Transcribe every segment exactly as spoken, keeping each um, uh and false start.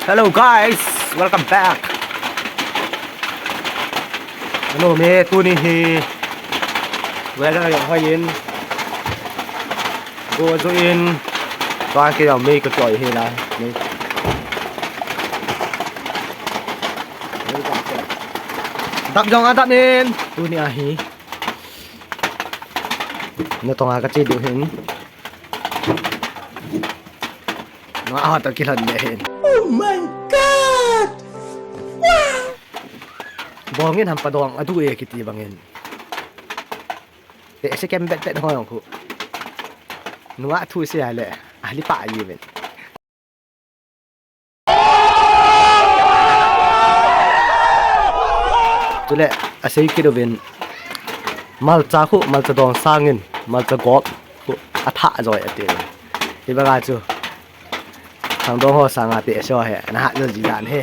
Hello guys, welcome back. Ano me tuni hi weather jong hoi in, go jo in, tuan ke jong mei ka choi hi la. Dap jong adap in tuni ahi. Natong a ka che diu hin. Nungah ho toh kilhon le hin. Oh my God! Bongin hampa dong adu e kiti bangin. Te se kem bet bet ho jong khu. Nungah thu se a le. Ali pa ji ven. Chule, asei kit uvin, malcha khu, malcha dong sangin, malcha gop khu, athah joi ati. Hibanga chu, thangdong ho sanga te so he, ana hah jo ji dan he.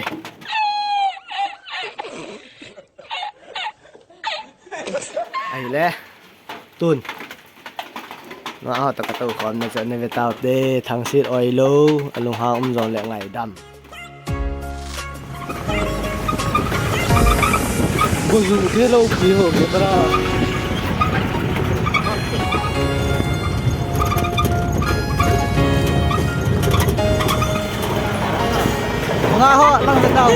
Ahile. Tun. Nungah ho toh ka tou khom na chu na ve tau te, thangsit oilou, alunghang um jong le ngaidam. Go ju the lou pi ho ke tara. Nungah ho, lang ve tau.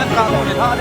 Nungah ho, lang ve tau.